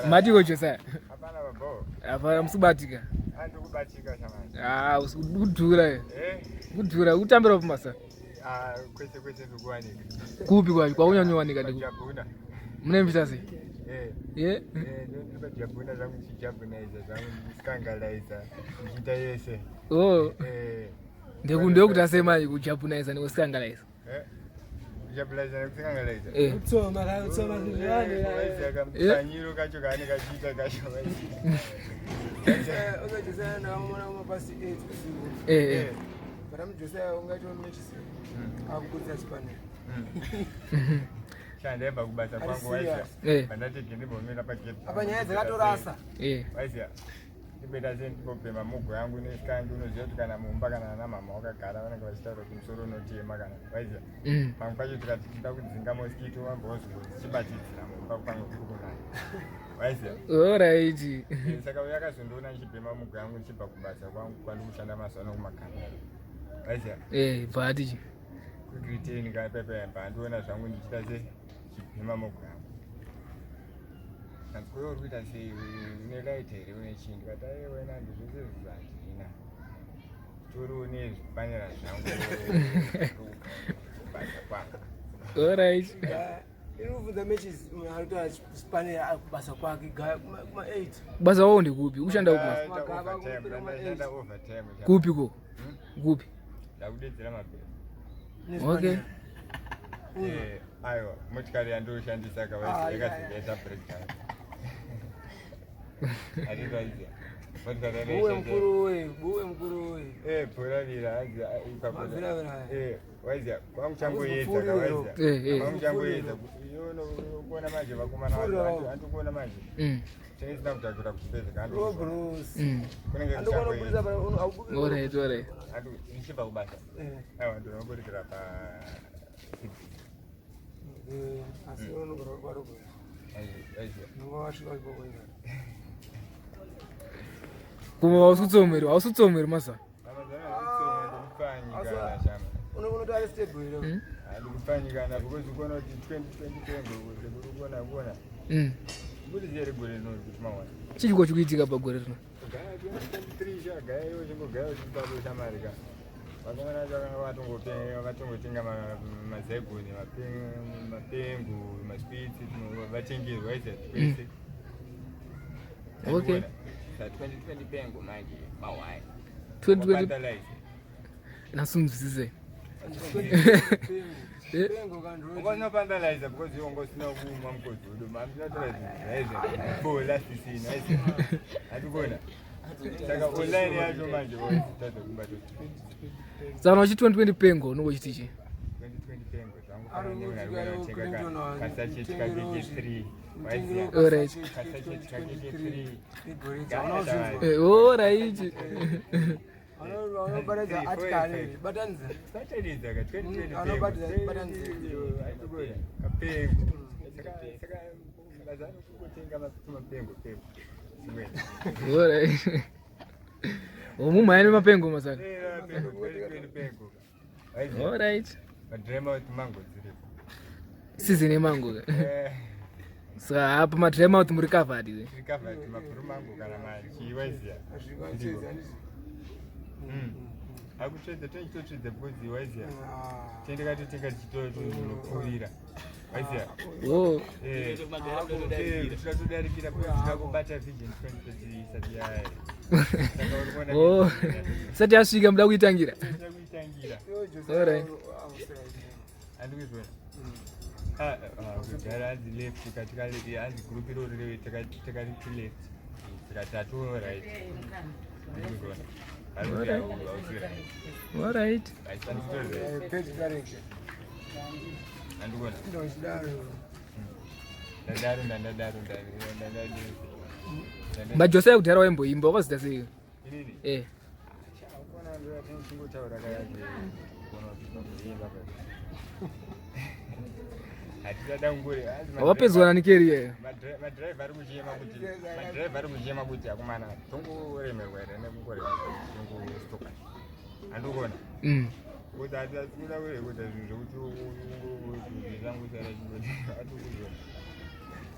Matiko Josiah. Hapana babo. Hapana musubatika. Andikubatika shamani. Ah, usikudhura. Eh? Kudhura kutambira pamasa. Ah, kwese kwese ndikuwanika. Kupi kwacho kwaunyanyowanika ndiku. Jabuna. Mune mbisa sei? Eh. Eh? Eh, ndiri pajabuna zvangu ndichijabunaiza zvangu ndichikangalaiza ndichiita yese. Oh. Eh. Ndeku ndekuti sei manje kujabunaiza nekusikangalaiza. Eh. Eh. Kamtsanyiro kacho kaanenge kachiita kacho. Eh, eh. Chandaibva kubasa kwangu waisiya. Pandati ndibomira pagate. Apa nyaya dzakatorasa. Waisiya. Ndimboita sei ndimbobhema mugo yangu nesikangi unoziva kuti kana mumba kana ana mama wakagara vanenge vachitaura kuti musoro unotema kana waiziva mm. pamwe pacho tikati tinoda kudzinga mosquito vambozozvibatidzira mumba pamwe kuri kunaya waiziva orit eh, saka uyo akazondiona ndichibhema mugo yangu ndichibva kubasa kwangu kwandikushanda mazuva ano kumakanaro waiziva eh, bvati kugriteni kapepe pandiona zvangu ndichita sei chibhema mugo yangu Hanzi ko uri kuita sei une light here une chii ndikati aiwa ina ndizvese izvi handina tori une zvipanera zvangu kubasa kwangu. Alright. Inobvunza matches munhu anotora spanera ari kubasa kwake gaya kuma 8. Basa wao ndikupi? Ushanda kupi? Ndashanda overtime. Kupi ko? Kupi? Ndakudedzera mabhero. Okay. Eh, aiwa motikari yandoshandisa Ah, yakazongaita breakdown. Hatitaiziva. Motikari Buwe yandoshandisa. mukuru we, buwe mukuru we. Eh, bhora vira hanzi Mabvira vira. Eh, waiziva kwangu changoedza Hakuzi kawaiziva. Eh, eh. Kwangu changoedza. Iwe unokuona manje vakomana Kupfuurira. vacho handikuona manje. Tinenge tisina kutakura kuchipedza kandi. Bro bros. Kunenge Andikuona kuchangoedza. kubudisa pa aubuki. Alright, alright. Handu ndichibva kubasa. Aiwa ndinoburikira pa 6. Eh, asi unogara kwaruko. Waiziva. Nonga wasvika ikoko ina. Kuma hausi kutsomerwa masa. Unotora stable here. Andikupfanyikana because ukuona kuti 2020 sekuri kuona kuona budizi here gore rino kuti mawana Chii chiko chikuitika pagore rino? gaya 2023 sha gaya iwo chingogaya uchibabo shamarika vakomana vacho vakanga vatongotenga mazaigoni mapengu maswitsi vatengerwa isa twese. Okay. Sa 2020 pengo manje mawai 2020 Wabandalize. nasunzwisise. Eh. Pengo kanro. Unganopandaliza because iwe ungosina kumwa mukodzi wedu maminotora zvinhu zvaizvo bola sisina aizi hatikona saka online yacho manje tadza kumba Saka uchi 2020 pengo unongo chiti chi? 2020 pengo zvangu fanana nemunhu ari kunotenga kasacheti kake ke3 waiziya Alright. kasacheti kake ke3 Eh, alright. Unobatanidza article, batanidza. batanidza ka 2020 Anobatidza, pengo batanidza. hatikona kapengo saka mazano kungotenga tumapengo pengo zvimweni. Alright. Mumhanya nemapengo masana. Alright. Madrema mango dziripo. Season yemango. Saka apa madry mouth muri covered. Tiri covered mabhuru mango kana machiwaiziya. Akutsvedza tonchitotsvedza because waiziya tende katotenga tichitotunopfurira waiziya. Oh. Tikatodarikira tikakubata vision 2030 isati ya saka uri kuona. Oh. Sati yasvika muda kuitangira. Toda kuitangira. Alright. Handikuizvona kudhara hanzi left katika hanzi group iroro takariti left tikati hatuo right handikuizvona. Hausi right. Alright. Right. Page direction. Handikuona. Ndochidaro. Ndadaro ndandadaro ndandadaro. But Josiah kudhara waimboimba wakazita sei? Inini? Eh. Chakuona ndochingotaura kayake kuona kuti pakuimba hatisada nguri. Wapedzwa nani career? Madhiraivha ari kuchema kuti madhiraivha ari kuchema kuti akomana tongoremerwa here nekungorema tongostoka handikuona. Kuti hatikuda kurekota zvinhu zvekuti zvangusara atikuzona.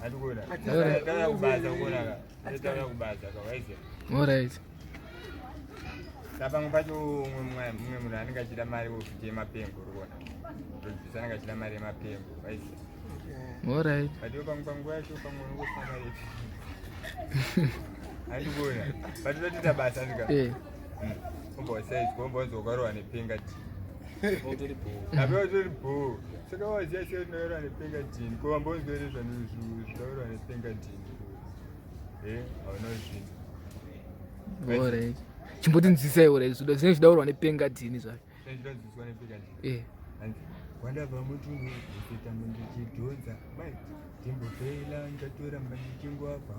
Andikuona. Alright. Taura kubasa kuona ka. Taura kubasa ka waiziya. Alright. Saka pamwe pacho mumwe munhu anenge achida mari wokuti yemapengo urikuona. Producer anenge achida mari yemapengo waiziya. Alright. But iwe pamwe panguva yacho pamwe unongosina mari yacho. Andikuona. But totoita basa andika. Eh. Umbosaizwa umbonzi wakarohwa nepenga jini. Ape utori bhoo. Saka waziya sei kuti ndakarohwa nepenga jini? Ko wambonzwa here zvakarohwa nepenga jini? Eh, hauna zvinhu. Alright. Chimbotinzwisai alright. Zvinenge zvidaurwa nepenga dhini zvacho. Zvinenge zvichidanzwiswa nepenga jini. Eh. Hanzi, kwandabva mutunhu ndichitambo ndichidhonza mai ndimbofeila ndichatoramba ndichingwavha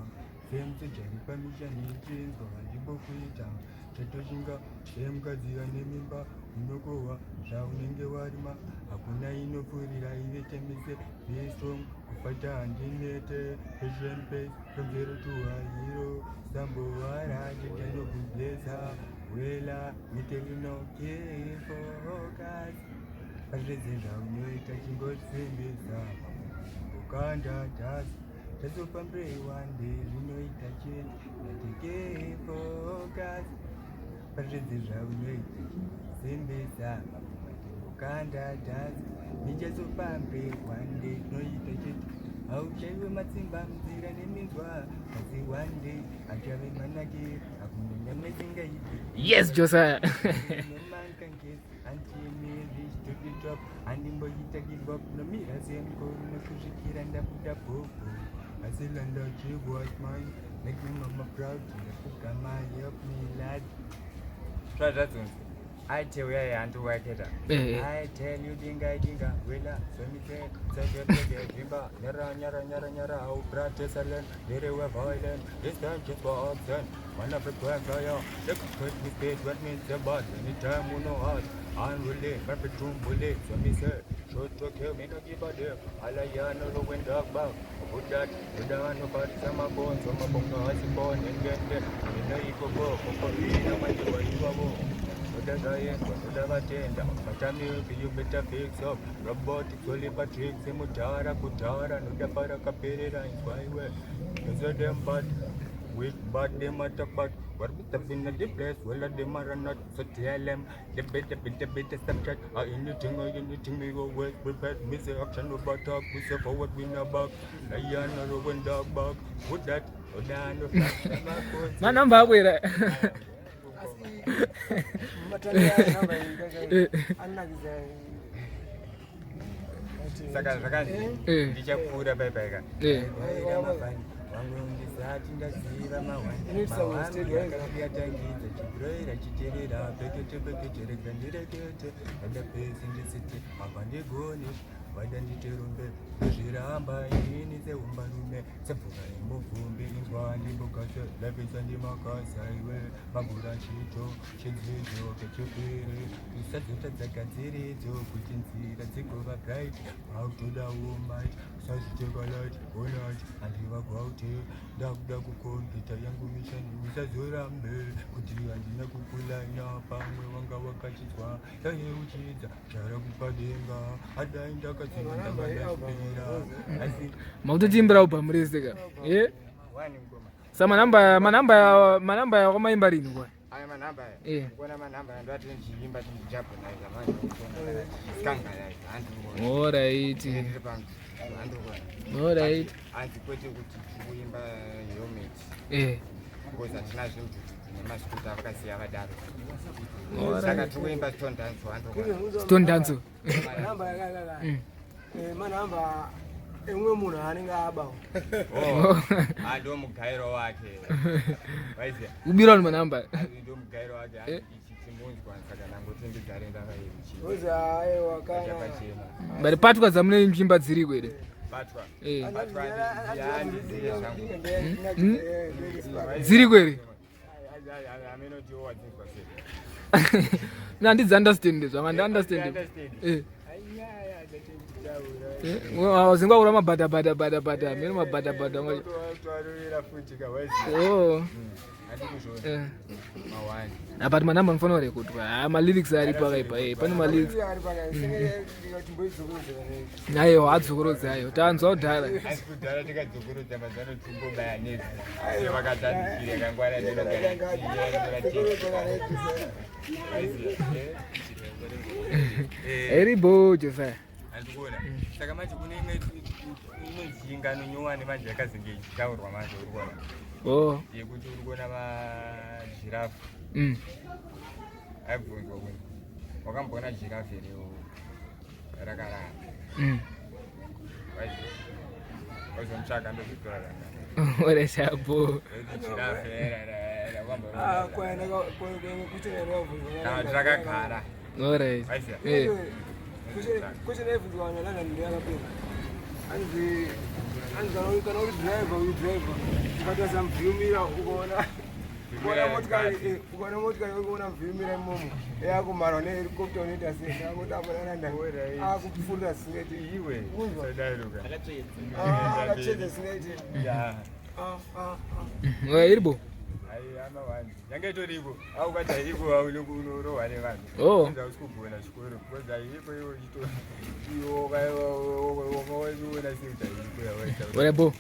semusojari pamisha ndichinzwa handimbokuita chatoshinga semukadzi ane mimba unokohwa zvaunenge warima hakuna inopfuurira ive temise be strong kufaita handinete passion pace from zero to a hero sambohara ndichandokublesa wela mitelinoke focus pazvese zvaunoita chingosimbisa ukanda dhasi tazofambirei wande zvinoita chete ngatike focus pazvese zvaunoita chingosimbisa ukanda dhasi nichazofambe wande zvinoita chete hauchaiwe matsimba munzira neminzwa asi wande achave manake hakuna nyama isingaiti. Yes, Josiah. Handimboita give up nomira semukono kusvikira ndabuda bhobho asilanda was mine make me mama proud ndakugama help me lad zvazvadzonzi I tell you handiwaketa. Eh. I tell you dinga dinga wela somise seke jimba nyara nyara nyara nyara how bratesalen dere we violent this time just for option man of the fire look put me space what means the bad anytime you know hard unruly every bullet so me say shoot to kill me no give a damn alayano no when dog back put that buda no but some bones some bongo asipon and get ino ikoko koko ina majiwa iwabo. Toda zvaendwa, toda vatenda matamiki, you better fix up robotics oliver tricks mudhara kudhara noda parakaperera inzwa iwe. Those them bad weak bad them attack but what with the in the place well them are not so tell them the better better better stop chat or anything or anything me go work prepared me say action over talk we say forward we no back lion or when dog back put that oda no. Manamba akwera. Asi matanda Eh. anakidza. Saka zvakanzi Eh. ndichapfuura paipaika. Eh. Wangu ndisati ndaziva Inoitisa wasted, right? mawambiatangidza chibroira chiterera pekete pekete rega ndirekete enda pesi ndisiti apa ndigoni vada nditerombe ndozviramba ini sehumbarume semvura yemubvumbi inzwa ndimbogase lapisa ndimakasa iwe magura chito chidzidzo kechipiri usadzota dzagadziridzo kuti nzira dzigova bright vakutodawo might usazviteka light onat handivagwaute ndakuda kukompyuta yangu mishani usazorambe kuti handina kukulaina pamwe wanga wakachidzwa yayeuchidza chara kupadenga adai ndakatsindaaaspira asi. Makutotiimbira album rese ka. Eh. Wani ngoma. Sa manamba yakwamaimba rini kwa? Aya manhamba aya. Eh. Kuona manhamba aya ndoati ndichiimba tichijabhonaiza manje kana tichiskanganaiza handikuona. Alright. Ndiri handikuona. Alright. Hanzi kwete kuti tikuimba helmet because hatina zvimudhudhudhu nemasikuta vakasiya vadaro, saka tikuimba stone dance, handikuona. Stone dance. Manhamba yakakaka manhamba emumwe munhu anenge abawo. Oh, ah, ndo mugairo wake waiziya. Ubira vanhu manamba. Ndo mugairo wake. Ichi chimunzwa saka ndangoti ndigare ndakaichi. Ozi aiwa kana Chapachena. But patwa dzamune nzvimba dziriko here? Patwa. Eh. Patwa handiziye zvangu. Dziriko here? Amenotiwo wadzinzwa sei? Mina handidzi understand zvama ndi understand. Understand. Eh. Anyaya dzatenditaura. Zinga ura mabhata bhata bhata bhata mene mabhata bhata. Twarovera futi ka waiziya. Oh. Handikuzviona. Mawani. But manamba anofanira kurekodwa. Ha, malyrics aripo akaipa. Pane malyrics. Aiwa, adzokorodze ayo. Tanzwa kudhara. Asi kudhara tikadzokorodza mazano timbobaya nezvi vakadzadzikira kangwana ndinogara. Iribo Josiah. Handikuona. Saka manje kune imwe inonzi ingano nyowani manje yakazenge ichitaurwa manje, uri kuona, yekuti uri kuona majirafu. Aibvunzwa kuti wakamboona jirafu here rakarara? Wazomutsvaga ndozvitora ranga. Ora shapo. Jirafu kana kuti rakagara. Alright. Waiziya? Eh. Question yaibvunzwa vanhu vaLondon ndeyakapera. Hanzi kana uri driver, uri driver, ukatarisa muvhiyumira ukaona motikari uri kuona muvhiyumira imomo yakumarwa nehelicopter, unoita sei? Ndakuti apa London akupfurira singaiti. Iwe. Unzwa. Sadairuka. Akachedza singaiti. Iribo. Amawani yange itoriko aukati haiko unorohwa nevanhu. Hausi kugona chikoro because haiko iwe iwona sei kuti haiko yawaita. Ora bo.